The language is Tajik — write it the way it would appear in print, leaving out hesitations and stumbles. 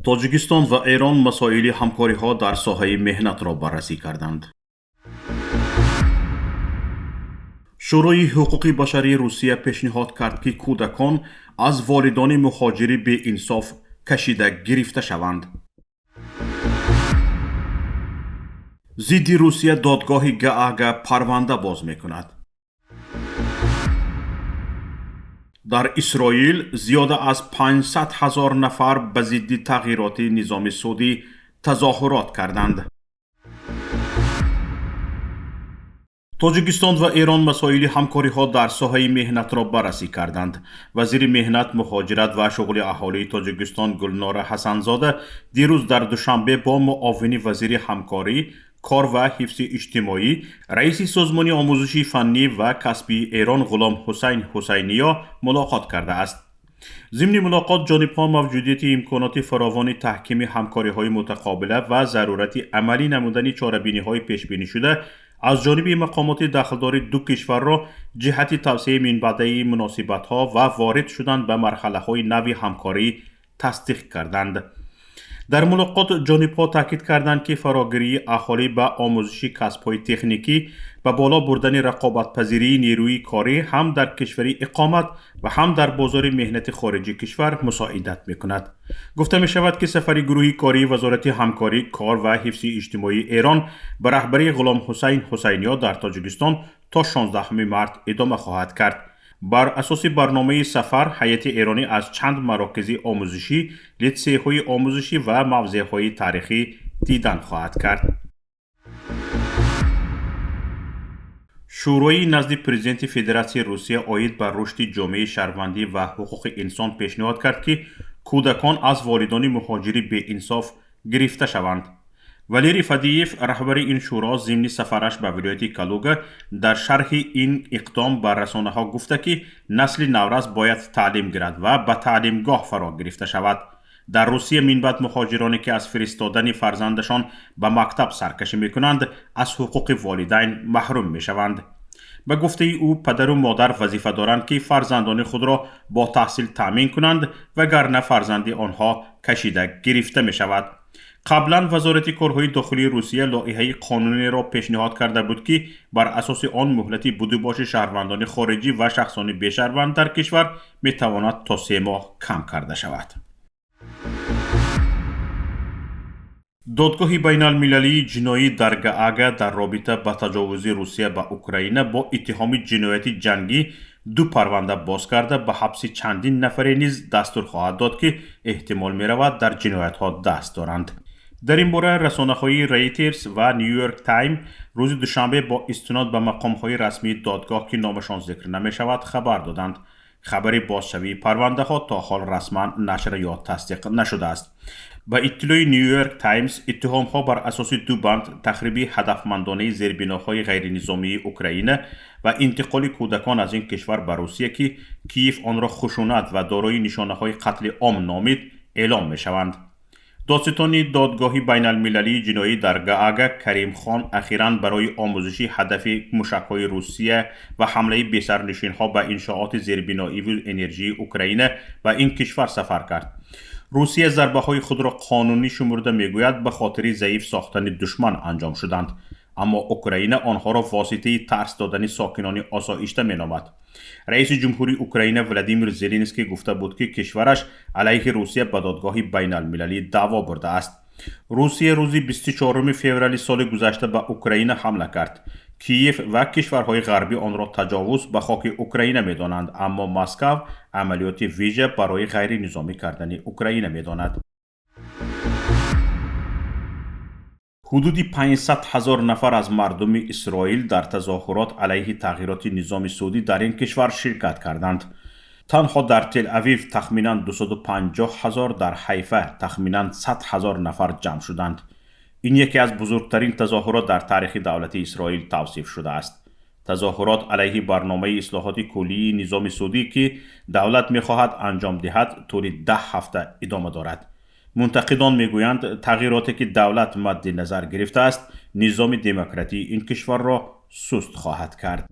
Тоҷикистон ва Эрон масоили ҳамкориҳо дар соҳаи меҳнатро баррасӣ карданд. Шӯрои ҳуқуқи башарии Русия пешниҳод кард, ки кӯдакон аз волидони муҳоҷири беинсоф кашида гирифта шаванд. Зидди Русия додгоҳи Гаага парванда боз мекунад. Дар Исроил зиёда аз 500 ҳазор нафар ба зидди тағйироти низоми судӣ тазоҳурот карданд. Тоҷикистон ва Эрон масоили ҳамкориҳо дар соҳаи меҳнатро баррасӣ карданд. Вазири меҳнат, муҳоҷират ва шуғли аҳолии Тоҷикистон Гулнора Ҳасанзода дирӯз дар Душанбе бо муовини вазири ҳамкорӣ, кор ва ҳифзи иҷтимоӣ, раиси Созмони омӯзиши фаннӣ ва касбии Эрон Ғулом Ҳусайн Ҳусайниё мулоқот кардааст. Зимни мулоқот ҷонибҳо мавҷудияти имконоти фаровони таҳкими ҳамкориҳои мутақобила ва зарурати амалӣ намудани чорабиниҳои пешбинишуда аз ҷониби мақомоти дахлдори ду кишварро ҷиҳати тавсеаи минбаъдаи муносибатҳо ва ворид шудан ба марҳалаҳои нави ҳамкорӣ тасдиқ карданд. Дар мулоқот ҷонибҳо таъкид карданд, ки фарогирии аҳолӣ ба омӯзиши касбҳои техникӣ, ба боло бурдани рақобатпазирии нерӯи корӣ ҳам дар кишвари иқомат ва ҳам дар бозори меҳнати хориҷи кишвар мусоидат мекунад. Гуфта мешавад, ки сафари гурӯҳи кории Вазорати ҳамкорӣ, кор ва ҳифзи иҷтимоии Эрон ба раҳбарии Ғуломҳусайн Ҳусайниё дар Тоҷикистон то 16 март идома хоҳад кард. Бар асоси барномаи сафар ҳайати эронӣ аз чанд марокизи омӯзишӣ, литсейҳои омӯзишӣ ва мавзеъҳои таърихӣ дидан хоҳад кард. Шӯрои назди Президенти Федератсияи Русия оид ба рушди ҷомеаи шаҳрвандӣ ва ҳуқуқи инсон пешниҳод кард, ки кӯдакон аз волидони муҳоҷири беинсоф гирифта шаванд. Валерий Фадеев, раҳбари ин шӯро, зимни сафараш ба вилояти Калуга дар шарҳи ин иқдом ба расонаҳо гуфта, ки насли наврас бояд таълим гирад ва ба таълимгоҳ фаро гирифта шавад. Дар Русия минбаъд муҳоҷироне, ки аз фиристодани фарзандашон ба мактаб саркашӣ мекунанд, аз ҳуқуқи волидайн маҳрум мешаванд. Ба гуфтаи ӯ, падару модар вазифа доранд, ки фарзандони худро бо таҳсил таъмин кунанд, вагарна фарзанди онҳо кашида гирифта мешавад. Қаблан Вазорати корҳои дохилии Русия лоиҳаи қонуниро пешниҳод карда буд, ки бар асоси он муҳлати будубоши шаҳрвандони хориҷӣ ва шахсони бешаҳрванд дар кишвар метавонад то 3 моҳ кам карда шавад. Додгоҳи байналмилалии ҷиноӣ дар Гаага дар робита ба таҷовузи Русия ба Украина бо иттиҳоми ҷинояти ҷангӣ ду парванда боз карда, ба ҳабси чандин нафаре низ дастур хоҳад дод, ки эҳтимол меравад дар ҷиноятҳо даст доранд. Дар ин бора расонаҳои Рейтерс ва Нью-Йорк Тайм рӯзи душанбе бо истинод ба мақомҳои расмии додгоҳ, ки номашон зикр намешавад, хабар доданд. Хабари бозшавии парвандаҳо то ҳол расман нашр ё тасдиқ нашудааст. Ба иттилои Нью-Йорк Таймс, иттиҳомҳо бар асоси ду банд: тахриби ҳадафмандонаи зербиноҳои ғайринизомии Украина ва интиқоли кӯдакон аз ин кишвар ба Русия, ки Киев онро хушунат ва дорои нишонаҳои қатли ом номид, эълом мешаванд. Додситони додгоҳи байналмилалии ҷиноӣ дар Гаага Карим Хон ахиран барои омӯзиши ҳадафи мушакҳои Русия ва ҳамлаи бесарнишинҳо ба иншооти зербиноиву энержии Украина ба ин кишвар сафар кард. Русия зарбаҳои худро қонунӣ шумурда мегӯяд, ба хотири заиф сохтани душман анҷом шуданд, аммо Украина онҳоро воситаи тарс додани сокинони осоишта меномад. Раиси ҷумҳури Украина Владимир Зеленский гуфта буд, ки кишвараш алайҳи Русия ба додгоҳи байналмилалӣ даъво бурдааст. Русия рӯзи 24 феврали соли гузашта ба Украина ҳамла кард. Киев ва кишварҳои ғарбӣ онро таҷовуз ба хоки Украина медонанд, аммо Москав амалиёти вижа барои ғайринизомӣ кардани Украина медонад. Ҳудуди 500 ҳазор нафар аз мардуми Исроил дар тазоҳурот алайҳи тағйироти низоми судӣ дар ин кишвар ширкат карданд. Танҳо дар Тел-Авив тахминан 250 ҳазор, дар Ҳайфа тахминан 100 ҳазор нафар ҷамъ шуданд. Ин яке аз бузургтарин тазоҳурот дар таърихи давлати Исроил тавсиф шудааст. Тазоҳурот алайҳи барномаи ислоҳоти куллии низоми судӣ, ки давлат мехоҳад анҷом диҳад, тӯли 10 ҳафта идома дорад. Мунтақидон мегӯянд, тағйироте ки давлат мадди назар гирифтааст, низоми демократии ин кишварро суст хоҳад кард.